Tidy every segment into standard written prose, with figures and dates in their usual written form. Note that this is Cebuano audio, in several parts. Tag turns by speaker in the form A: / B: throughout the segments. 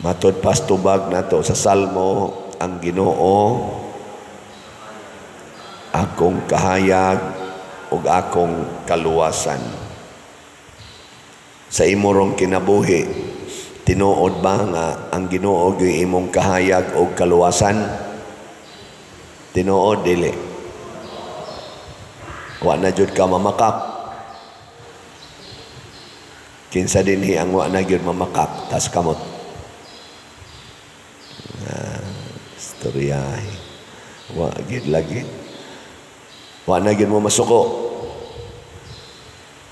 A: Matod pas tubag nato sa Salmo, ang Ginoo akong kahayag ug akong kaluwasan. Sa imong kinabuhi, tinuod ba nga ang Ginoo gyud imong kahayag ug kaluwasan? Tinuod dili? Wa na jud ka mamakak. Kinsa dinhi ang wa na gyud mamakak? Tas kamot. Ah, istorya. Wa gyud lagi. Wa na gyud mo masuko.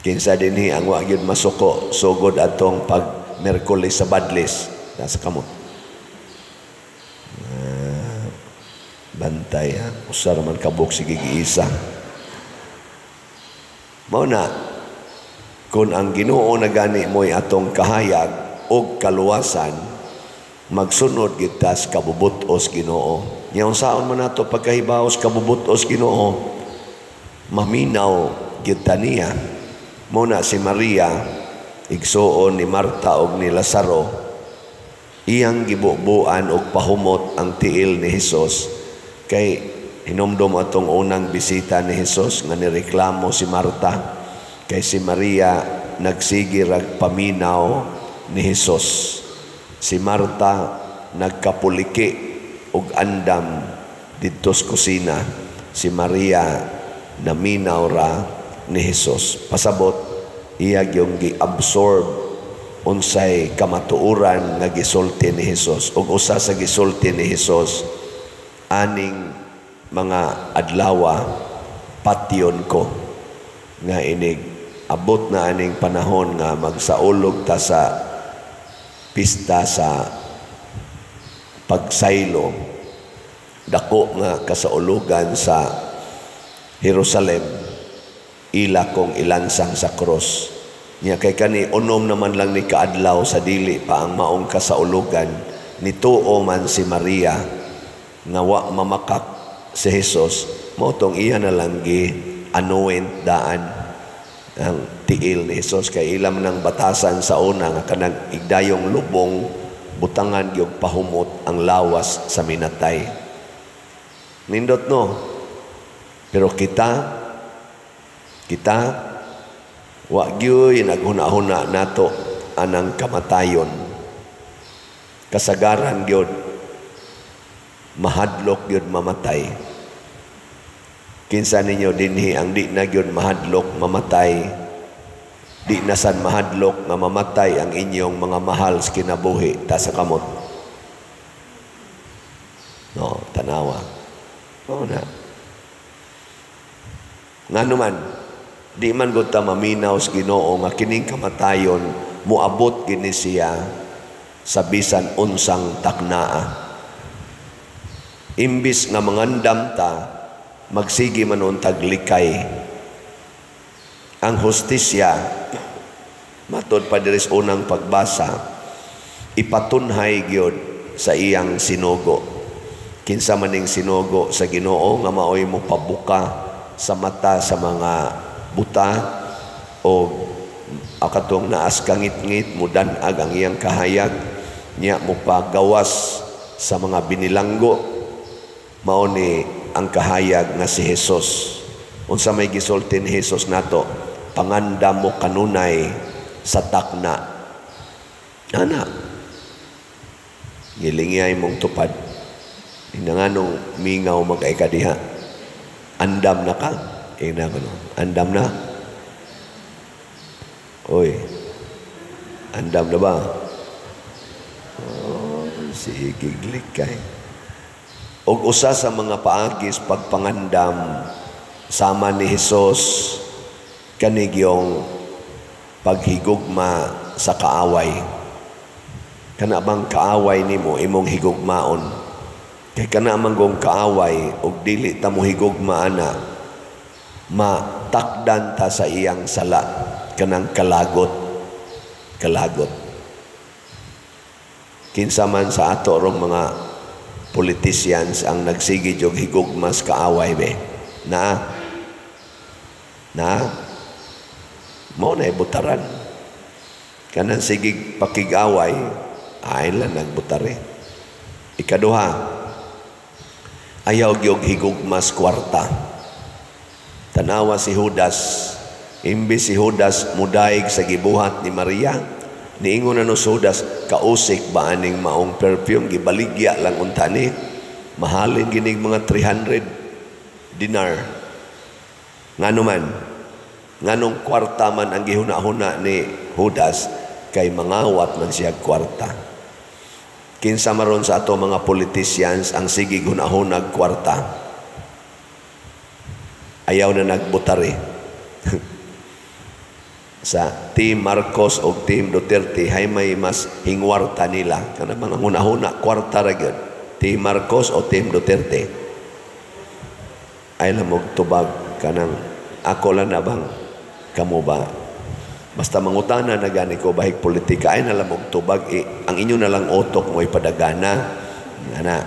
A: Kinsa dinhi ang wa gyud masuko sugod atong pag Miyerkules sa Badlis? Tas kamot. Ah, bantay ha. Usa ra man kabuk, sige giisa. Mao na kung ang Ginoo na gani mo'y atong kahayag og kaluwasan, magsunod kita sa kabubut-os Ginoo. Nya unsaon man nato pagkahibaw sa kabubut-os Ginoo? Maminaw gyud ta niya. Mao na si Maria, igsuon ni Marta og ni Lazaro, iyang gibubuan og pahumot ang tiil ni Hesus, kay hinumdum atong unang bisita ni Hesus nga nireklamo si Marta kay si Maria nagsige rag paminaw ni Hesus. Si Marta nagkapuliki og andam didto sa kusina. Si Maria naminaw ra ni Hesus. Pasabot, iya yung gi-absorb unsay kamatuoran nga gisulti ni Hesus. Ug usa sa gisulti ni Hesus, "Aning mga adlawa patyon ko," nga inig abot na aning panahon nga magsaulog ta sa pista sa pagsaylo, dako nga kasaulugan sa Jerusalem, ila kong ilansang sa krus. Nya kay kani unom naman lang ni kaadlaw sa dili pa ang maong kasaulugan, nituo man si Maria nga wa mamakak si Jesus, mao tong iya na lang gi anoint daan ang tiil ni Jesus, kay ilam ng batasan sa una nga kanang igdayong lubong, butangan gyud pahumot ang lawas sa minatay. Nindot, no? Pero kita kita wa gyud naghuna-huna nato anang kamatayon. Kasagaran gyud mahadlok gyud mamatay. Kinsa ninyo dinhi ang di na gyud mahadlok mamatay? Di na san mahadlok nga mamatay ang inyong mga mahal sa kinabuhi? Ta sa kamot. No, tanawa. Oo na. Ngano man, di man gud ta maminaw sa Ginoo nga kining kamatayon moabot gini siya sa bisan unsang taknaa. Imbis nga mangandam ta, magsige man untag likay. Ang hustisya, matod pa diri sa unang pagbasa, ipatunhay gyud sa iyang sinugo. Kinsa maning sinugo sa Ginoo nga maoy mo pabuka sa mata sa mga buta o akatong naas kangitngit mudan-ag ang iyang kahayag, niya mo pagawas sa mga binilanggo? Mao ni ang kahayag nga si Jesus. Unsa may gisulti ni Jesus nato? "Pangandam mo kanunay sa takna." Ana gilingiyay mong tupad. Inanganong mingaw man kay ka diha? Andam na ka? Ina ko, no? Andam na? Oy. Andam na ba? Oh, sige, likay. Og usa sa mga paagis pagpangandam sama ni Hesus kanigyong paghigugma sa kaaway. Kana bang kaaway nimo imong higugmaon? Kay kana man gong kaaway og dili ta mo higugma ana, matakdan ta sa iyang sala, kanang kalagot. Kalagot. Kinsa man sa ato rong mga politicians ang nagsige og higugma sa kaaway be? Na na mo na ibutaran. Kanang sige pakig-away, Ay lang nagbutari. Ikaduha, ayaw gyud higugmas kwarta. Tanawa si Judas. Imbis si Judas mudaig sa gibuhat ni Maria, niingon na no si Judas, "Kausik ba aning maong perfume, gibaligya lang unta ni. Mahalin ginig mga 300 dinar." Ngano man? Nganong kwarta man ang gihuna-huna ni Judas? Kay mangawat man siya kwarta. Kinsa maron sa ato mga politicians ang sige hunahunag kwarta? Ayaw na nagbutari. Sa Team Marcos o Team Duterte, hay may mas hingwarta nila? Kana mga hunahuna kwarta ra gyud. Team Marcos o Team Duterte? Ay lang og tubag, kanang ako lang na bang, kamo ba? Basta mangutana na gani ko bahig politika, ay na lang og tubag eh, ang inyo na lang utok mo ipadagana ana.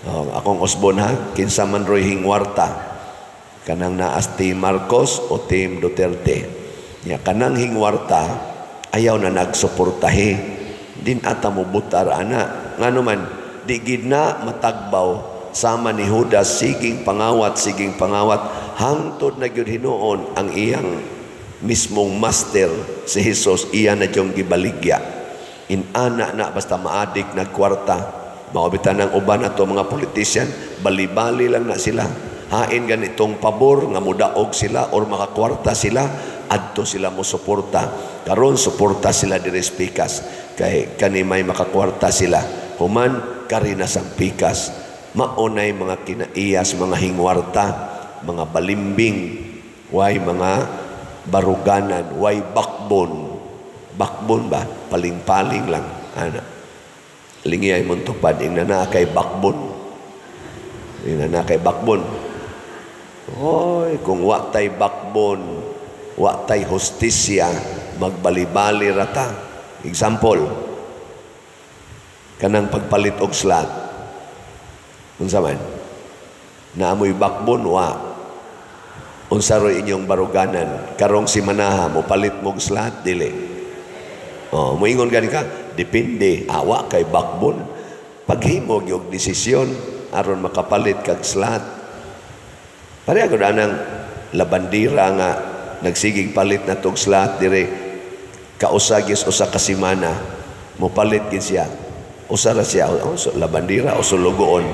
A: Oh, akong usbon ha, kinsa man roy hingwarta, kanang naas Team Marcos o Team Duterte? Nya kanang hingwarta, ayaw na nagsuportahe din ata mo butar ana. Ngano man? Di gid na matagbaw, sama ni Judas, siging pangawat, siging pangawat, hangtod na gyud hinuon ang iyang mismong master, si Jesus, iya na diyong gibaligya. Inana na, basta maadik nagkwarta. Mao bitaw ng uban ato mga politician, bali-bali lang na sila. Hain ganitong pabor nga mudaog sila or makakwarta sila, adto sila mo suporta. Karon suporta sila diri sa pikas kay kani may makakwarta sila. Human kari na sang pikas. Maunay mga kinaiyas, mga hingwarta, mga balimbing, way mga baruganan, way backbone. Backbone ba? Paling-paling lang. Ana. Lingiyay mong tupad, ingna na kay backbone. Ingna na kay backbone. Oy, kung wa tay backbone, wa tay hustisya, magbalibali rata. Example, kanang pagpalit og slot. Unsa man? Naamoy backbone, wa. Unsa roy inyong baruganan? Karong simanaha mo palit mo og slot, dili? Oh, moingon gani ka, depende, awa kay backbone. Paghimo gyud desisyon aron makapalit kag slot. Pareha gud anang labandira nga nagsigig palit na tog slot dire kausa gyud usa ka semana mopalit gid siya. Usa ra siya, oh, so, labandira o sulugoon.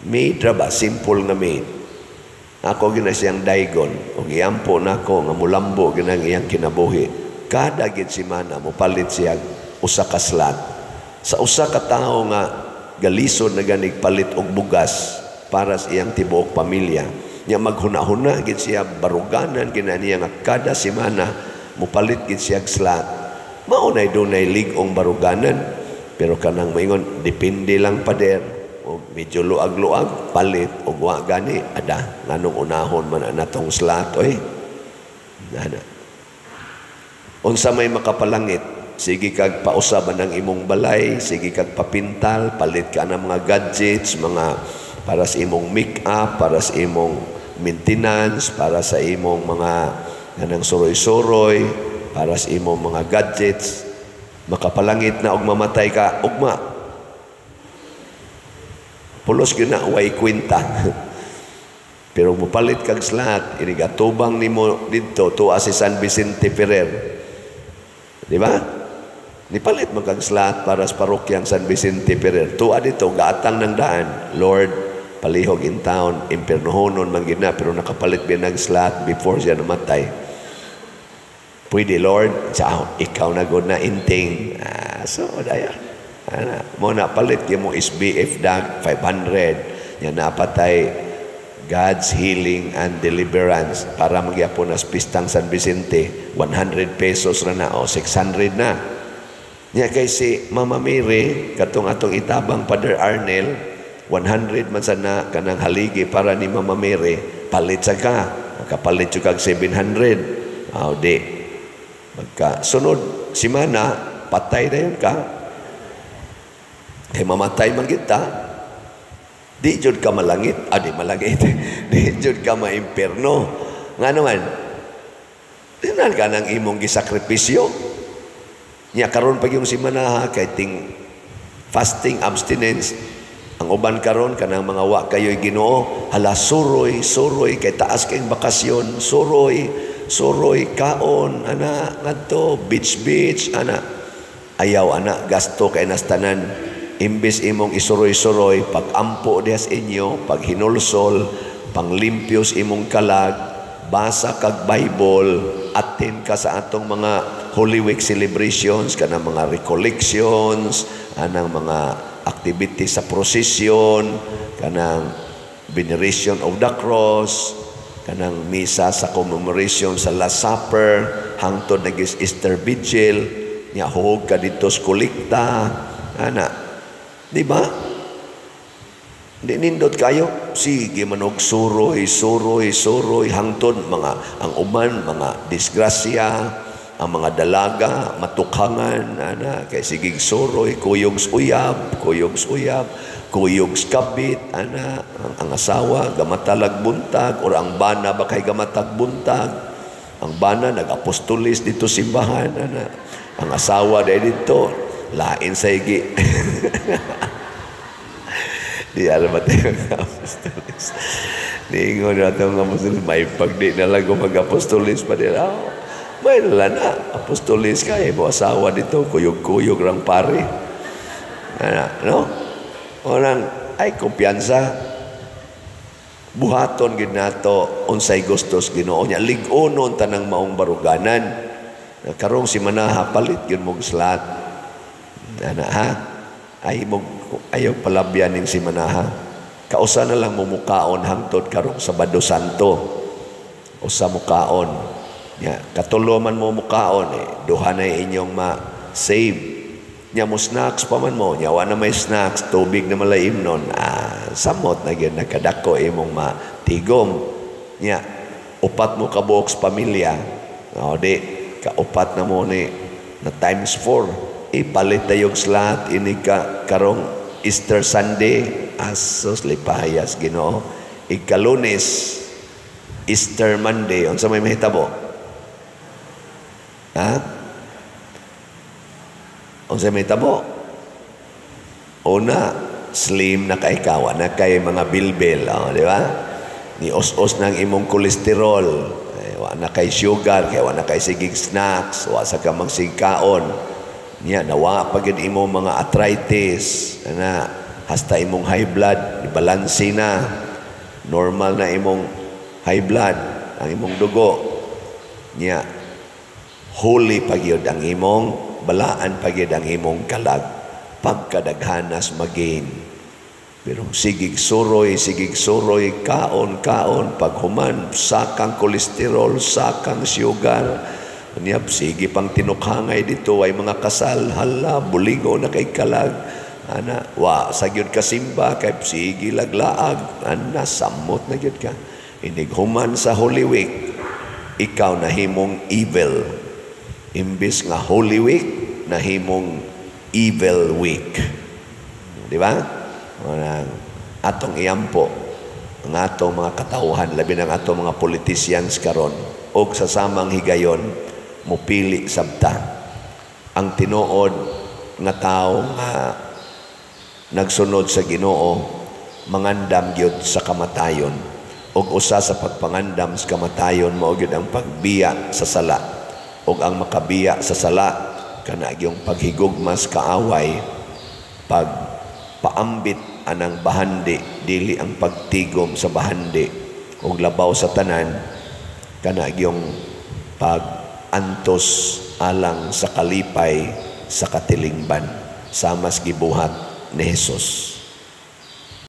A: Maid ra ba? Simple nga maid. Ako gina siyang daygon ug iampo nako nga mulambo ginang iyang kinabuhi. Kada gid semana mopalit siya usa ka slot. Sa usa ka tawo nga galisod na ganig palit og bugas para sa iyang tibuok pamilya. Nya maghuna-huna gid siya, baruganan gina niya nga kada semana mopalit gid siya og slot. Mao nay dunay lig-ong baruganan. Pero kanang moingon, "Depende lang, pader," o medyo luag-luag palit og wa gani ada, nganong unahon man na tong slot oy? Ana. Unsa may makapalangit? Sige kag pausaban ang imong balay, sige kag papintal, palit ka ng mga gadgets, mga para sa imong make-up, para sa imong maintenance, para sa imong mga kanang suroy-suroy, para sa imong mga gadgets. Makapalangit na og mamatay ka ugma. Pulos gyud na, way kwenta. Pero mupalit kag slot, inigatubang nimo didto tuwa si San Vicente Ferrer. Di ba? Nipalit man kag slot para sa parokyang San Vicente Ferrer. Tuwa dito, gatang ng daan. "Lord, palihog in town, impernohonon man gid na," pero nakapalit biya ng slot before siya namatay. "Pwede, Lord, sa ikaw na gud na inting." Ah, so daya. Ana, mo na palit gyud mo SBF dag 500. Nya napatay God's healing and deliverance para magyapon na pistang San Vicente, 100 pesos ra na o 600 na. Nya kay si Mama Mary katong atong itabang Father Arnel, 100 man sana kanang haligi para ni Mama Mary, palit sa ka. Makapalit jud kag 700. Aw di. Magka sunod simana patay na yun ka. Kay mamatay man kita, di jud ka malangit, ah, di malangit, di jud ka maimperno. Nga naman, di na ka ng imong gisakripisyo. Nya karon pag yung simanaha kay ting fasting, abstinence. Ang uban karon kanang mga wa kayo'y Ginoo, hala, suroy, suroy kay taas kay bakasyon, suroy, suroy kaon ana ngadto beach beach ana. Ayaw ana, gasto kay nastanan. Imbes imong isuroy-suroy, pag-ampo diha sa inyo, pag hinulsol, panglimpyo sa imong kalag, basa kag Bible, attend ka sa atong mga Holy Week celebrations, kanang mga recollections, anang mga activities sa procession, kanang veneration of the cross, kanang misa sa commemoration sa Last Supper, hangtod nag Easter Vigil, nya huog ka dito sa kolekta, ana. Di ba? Di nindot kayo. Sige manog suroy, suroy, suroy, hangtod mga ang uban, mga disgrasya, ang mga dalaga, matukhangan, ana, kay sigig suroy, kuyog uyab, kuyog uyab, kuyog kabit, ana, ang asawa, gamatalag buntag, or ang bana ba kay gamatag buntag, ang bana nag-apostolis dito simbahan, ana, ang asawa dahil dito, lain sa igi. Di alam ba tayo ng apostolis? Niingon na itong apostolis, may pagdi na lang kung mag-apostolis pa din. Oh, may nala na, apostolis ka, eh, mo asawa dito, kuyog-kuyog rang pare. Ana, no? Unang, ay, kumpiyansa. Buhaton gid nato unsay gustos Ginoo niya. Lig-onon tanang maong baruganan. Karong si Manaha palit gyud mong slot. Ana ha? Ay mo ayaw palabyan ning si Manaha. Kausa na lang mo mukaon hangtod karong Sabado Santo. Usa mukaon. Nya katulo man mo mukaon eh, duha na inyong ma-save. Nya mo snacks pa man mo, nya wa na may snacks, tubig na malaim nun. Ah, samot na gyud nakadako imong matigom. Nya upat mo ka buok sa pamilya. O di kaupat na mo ni na times 4. Ipalit tayong slot ini ka karong Easter Sunday, asos lipayas Ginoo. Ikalunes, Easter Monday, unsa may mahitabo? Ha? Unsa may mahitabo? Una, slim na kay ka, wa na kay mga bilbil, oh, di ba? Ni os-os ng imong kolesterol, eh, wa na kay sugar, kay wa na kay sigig snacks, wa sa ka magsigkaon. Niya nawa pa gyud imo mga arthritis, ana, hasta imong high blood, balanse na. Normal na imong high blood, ang imong dugo. Niya holy pa gyud ang imong balaan pa gyud ang imong kalag pagkadaghanas magain. Pero sigig suroy, kaon, kaon, paghuman, sakang kolesterol, sakang sugar, niya, sige pang tinukhangay dito ay mga kasal, hala, buligo na kay kalag, ana, wa, sa gyud kasimba, kay sige laglaag, ana, samot na gyud ka. Inighuman sa Holy Week, ikaw nahimong evil. Imbis nga Holy Week, nahimong evil week. Di ba? Manang atong iampo ang atong mga katauhan, labi ng atong mga politicians karon, og sa samang higayon mupili sabta ang tinuod nga tawo nga nagsunod sa Ginoo, mangandam gyud sa kamatayon. Og usa sa pagpangandam sa kamatayon mao gyud ang pagbiya sa sala. Og ang makabiya sa sala kana gyung paghigugmas kaaway, pagpaambit anang bahandi, dili ang pagtigom sa bahandi, ug labaw sa tanan kana gyung pagantos alang sa kalipay sa katilingban, samas gibuhat ni Jesus.